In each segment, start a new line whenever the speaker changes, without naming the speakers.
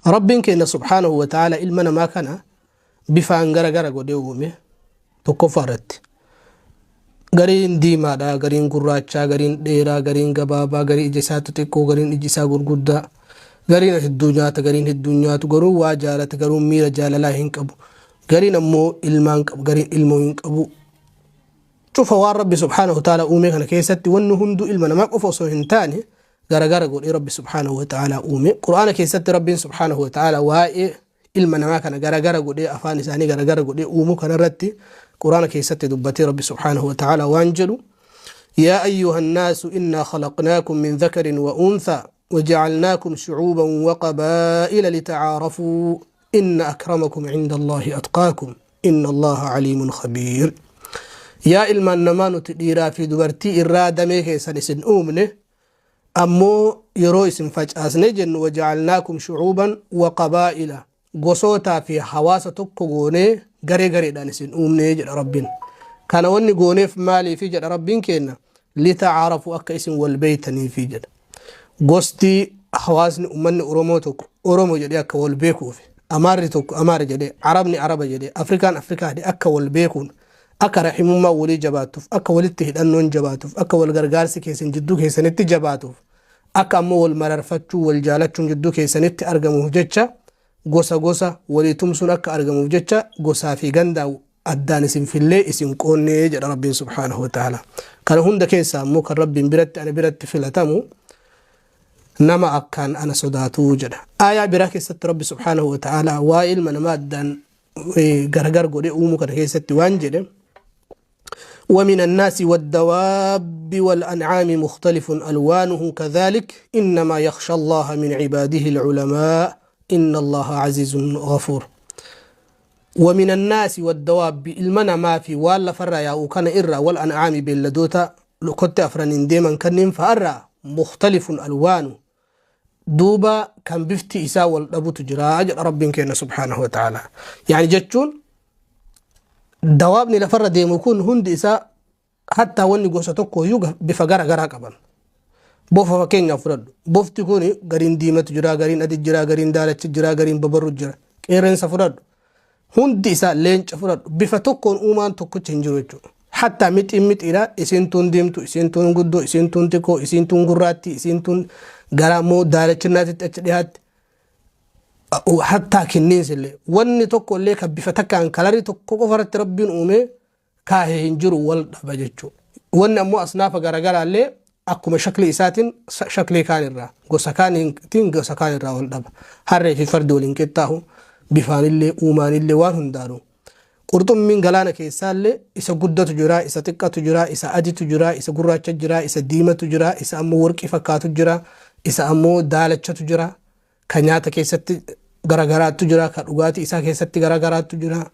Rabbiin keenya subhaanahu wa ta'ala ilma namaa kana bifaan gara gara godhee uume. Tokkoffaa irratti gariin diimaadha, gariin gurraachaa, gariin dheeraa, gariin gabaabaa, gariin ija isaa xixiqqoo, gariin iji isaa gurguddaa, gariin hedduu nyaata, gariin hedduu nyaatu, garuu waa jaalata, garuu miira jaalalaa hin qabu, gariin ammoo ilmaan qabu, gariin ilmoo hin qabu. Cufa waan Rabbi subhaanahu wa ta'ala uume kana keessatti wanni hunduu ilma namaa qofa osoo hin taane garagara godhee Rabbi subhaanahu wa ta'ala uume. Qur'aana keessatti Rabbiin subhaanahu wa ta'ala waa'ee ilma namaa kana garagara godhee, afaan isaanii garagara godhee uumuu kanarratti Qur'aana keessatti dubbatee Rabbi subhaanahu wa ta'ala waan jedhu: يا أيها الناس إنا خلقناكم من ذكر وأنثى وجعلناكم شعوبا وقبائل لتعارفوا إن أكرمكم عند الله أتقاكم إن الله عليم خبير. Yaa ilmaan namaa, nuti dhiiraa fi dubartii irraa damee keessan isin uumne. Ammoo yeroo isin facaasne jennu, وجعلناكم شعوبا وقبائل, gosootaa fi hawaasa tokko goonee garee gareedhaan isin uumne jedha Rabbiin. Kana wanni gooneef maaliifi jedha Rabbiin kenna? لتعارفوا, akka isin wal beeytaniifi jedha. Gosti, hawaasni, ummanni Oromoo tokko Oromo jedhee akka wal beekuuf, Amaarri tokko Amaara jedhee, Arabni Araba jedhee, Afrikaan Afrikaa jedhee akka wal beekuun, akka rahimummaa walii jabaatuuf, akka walitti hidhannoon jabaatuuf, akka wal gargaarsi keessan jidduu keessanitti jabaatuuf, akka ammoo wal mararfachuu, wal jaalachuun jidduu keessanitti argamuuf jecha, gosa gosa walii tumsuun akka argamuuf jecha, gosaa fi gandaa addaan isin fillee isin qoonnee jedha Rabbiin subhaanahu wa ta'ala. Kana hunda keessaa ammoo kan Rabbiin biratti, ana biratti filatamu nama akkaan ana sodaatuu jedha. Aayaa biraa keessatti Rabbi subhaanahu wa ta'ala waa'ee ilma namaa addaan gargar godhee uumuu kana keessatti waan jedhe: ومن الناس والدواب والأنعام مختلف ألوانه كذلك إنما يخشى الله من عباده العلماء إن الله عزيز غفور. ومن الناس والدواب, ilma namaa fi waan lafarraa yaa'u kana irraa, والأنعام, beelladoota kotte afraniin deeman kanneen fa'arraa, مختلف ألوانه, duuba kan bifti isaa wal dhabutu jira jedha Rabbiin keenya subhaanahu wa ta'ala. Yani jechuun dawaabni lafarra deemu kun hundi isaa, hattaa wanni gosa tokko iyyuu, bifa gara garaa qaban. Bofa fakkeenyaaf fudhadhu. Bofti kun gariin diimatu jira, gariin adi jira, gariin daalachi jira, gariin babarru jira. Qeerrensa fudhadhu. Hundi isaa, leenca fudhadhu. Bifa tokkoon uumaan tokkicha hin jiru jechuudha. Hattaa mixiin mixiidha. Isiin tun diimtu, isiin tun guddoo, isiin tun xiqqoo, isiin tun gurraatti, isiin tun gara immoo daalachinnaatitti achi dhiyaatti. Hattaa kinniinsi illee, wanni tokko illee kan bifa takkaan kalarii tokko qofa irratti Rabbiin uume kaahee hin jiru, wal dhaba jechuudha. Wanni ammoo asnaafa garaagaraa illee akkuma shaklii isaatiin shaklii kaan irraa, gosa kaaniitiin gosa kaan irraa wal dhaba. Harree fi fardi waliin qixxaahu bifaanillee, uumaanillee, waan hundaanuu. Qurxummiin galaana keessaallee isa guddatu jira, isa xiqqatu jira, isa aditu jira, isa gurraacha jira, isa diimatu jira, isa ammoo warqii fakkaatu jira, isa ammoo daalachatu jira, ka nyaata keessatti garagaraatu jira, ka dhugaatii isaa keessatti garagaraatu jira.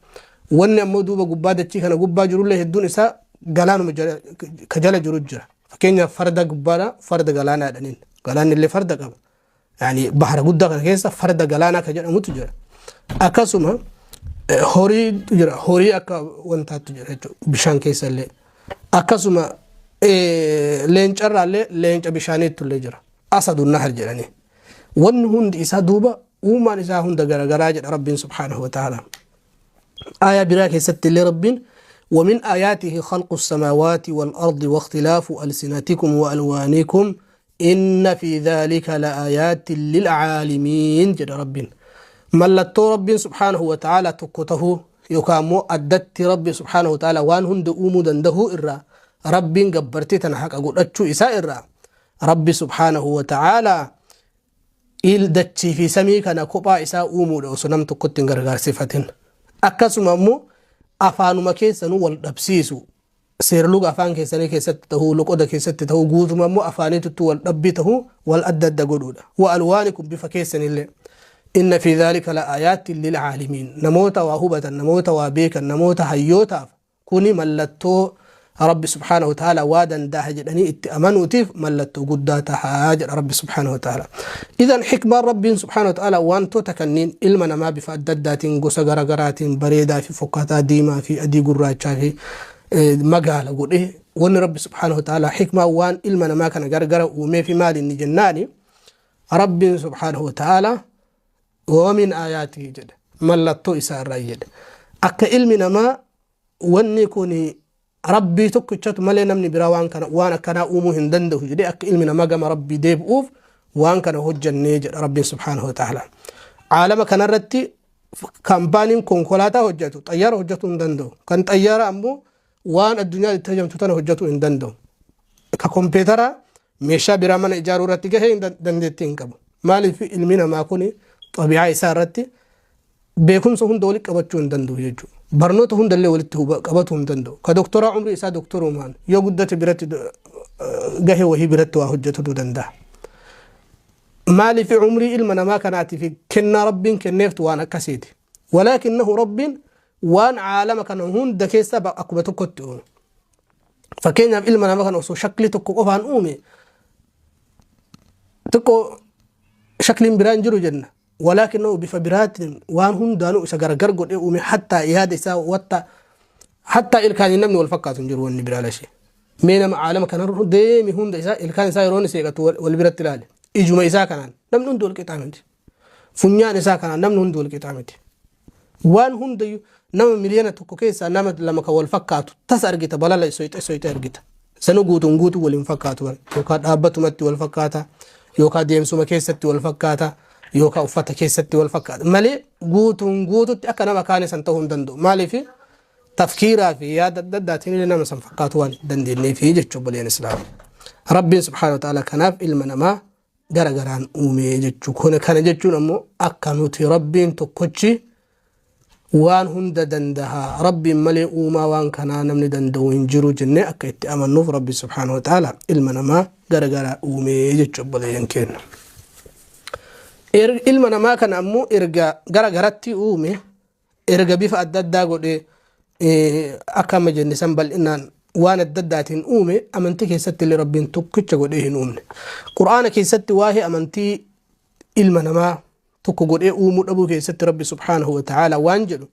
Wanni ammoo duuba gubbaa dachii kana gubbaa jirullee hedduun isaa galaanuma ka jala jiru jira. Fakkeenyaaf farda gubbaadha, farda galaanaa jedhaniin. Galaanni illee farda qaba. Yani bahara guddaa kana keessa farda galaanaa ka jedhamutu jira. Akkasuma horiitu jira, horii akka wantaatu jira jechuudha bishaan keessa illee. Akkasuma leencarraa illee leenca bishaaniitu illee jira. أسد النهر jedhanii. Wanni hundi isaa duuba uumaan isaa hunda garagaraa jedha Rabbiin subhaanahu wa ta'ala. Aayaa biraa keessatti illee Rabbiin: ومن آياته خلق السماوات والأرض واختلاف ألسنتكم وألوانكم إن في ذلك لآيات للعالمين jedha Rabbiin. Mallattoo Rabbiin subhaanahu wa ta'ala tokko tahuu yookaan immoo addatti Rabbi subhaanahu wa ta'ala waan hunda uumuu dandahuu irraa, Rabbiin gabbartii tana haqa godhachuu isaa irraa, Rabbi subhaanahu wa ta'ala dachii fi samii kana kophaa isaa uumuudha osoo nam tokkotti hin gargaarsifatin. Akkasuma immoo afaanuma keessanuu wal dhabsiisu. Seerluga afaan keessanii keessatti tahuu, loqoda keessatti tahuu, guutuma immoo afaaniituttu wal dhabbii tahuu, wal adda adda godhuudha. وألوانكم, bifa keessanillee. إن في ذلك لآيات للعالمين. Namoota waa hubatan, namoota waa beekan, namoota hayyootaaf kuni mallattoo Rabbi subhaanahu wa ta'ala waa danda'a jedhanii itti amanuutiif mallattoo guddaa tahaa jedha Rabbi subhaanahu wa ta'ala. Idan xikmaan Rabbiin subhaanahu wa ta'ala wantoota kanneen ilma namaa bifa adda addaatiin, gosa garagaraatiin, bareedaa fi fokkataa, diimaa fi adii, gurraachaa fi magaala godhee, wanni Rabbi subhaanahu wa ta'ala xikmaan waan ilma namaa kana gargara uumee fi maali inni jennaani, Rabbiin subhaanahu wa ta'ala Wamin aayaatihi jedhe, mallattoo isaa irraa jedhe. Akka ilmi namaa wanni kun Rabbii tokkichatu malee namni biraa waan kana waan akkanaa uumuu hin danda'u jedhee akka ilmi namaa gama Rabbii deebi'uuf waan kana hojjannee jedha Rabbiin subhaanahu wa ta'ala. Caalama kanarratti kaampaaniin konkolaataa hojjetu xayyaara hojjetuu hin danda'u. Kan xayyaara ammoo waan addunyaa itti hajamtu tana hojjetuu hin danda'u. Ka kompiitaraa meeshaa biraa mana ijaaruu irratti gahee hin dandeettii hin qabu. Maaliif ilmi namaa kun xabi'aa isaa irratti beekumsa hunda walitti qabachuu hin danda'u jechuudha. Barnoota hundallee walitti qabatuu hin danda'u. Ka doktoraa umrii isaa doktorumaan yoo guddate biratti gahee wahii biratti waa hojjetuu danda'a. Maaliif umrii ilma namaa kanaatiif kennaa Rabbiin kenneeftu waan akkasiiti. Walaakinnahu Rabbiin waan caalama kana hunda keessa akkuma tokkotti uume. Fakkeenyaaf ilma namaa kana osoo shaklii tokko qofaan uume xiqqoo shakliin biraan jiru jenna. Walaakinnahu bifa biraatiin waan hundaanuu isa gargar godhee uume, hattaa yaada isaa watta hattaa ilkaaniin namni wal fakkaatu hin jiru wanni biraa lashee. Mee nama caalama kana deemi hunda isaa ilkaan isaa yeroo inni seeqatu wal biratti ilaali. Ijuma isaa kanaan namni hundi wal qixaa miti. Funyaan isaa kanaan namni hundi wal qixaa miti. Waan hundayyuu nama 1 miliyoona keessaa nama lama kan wal fakkaatu tasa argita, balala soyxe soyxe argita. Sanu guutuun guutuu wal hin fakkaatu bara. Yookaan dhaabbatumatti wal fakkaata, yookaan deemsuma keessatti wal fakkaata, yookaan uffata keessatti wal fakkaata. Malee guutuun guututti akka nama kaanii san ta'uu hin danda'u. Maaliif tafkiiraa fi yaada adda addaatiin illee nama san fakkaatu waan hin dandeenyeef jechuudha obboleen Islaama. Rabbiin subhaanahu wa ta'ala kanaaf ilma namaa gara garaan uumee jechuu. Kun kana jechuun ammoo akka nuti Rabbiin tokkochi waan hunda dandaha, Rabbiin malee uumaa waan kanaa namni danda'u hin jiru jennee akka itti amannuuf Rabbi subhaanahu wa ta'ala ilma namaa gara garaa uumee jechuu obboleeyyan keenya. Ilma namaa kana ammoo erga gara garatti uume, erga bifa adda addaa godhee, akka amma jenne san bal'inaan waan adda addaatiin uume, amantii keessatti illee Rabbiin tokkicha godhee hin uumne. Qur'aana keessatti waa'ee amantii ilma namaa tokko godhee uumuu dhabuu keessatti Rabbi subhaanahu wa ta'ala waan jedhu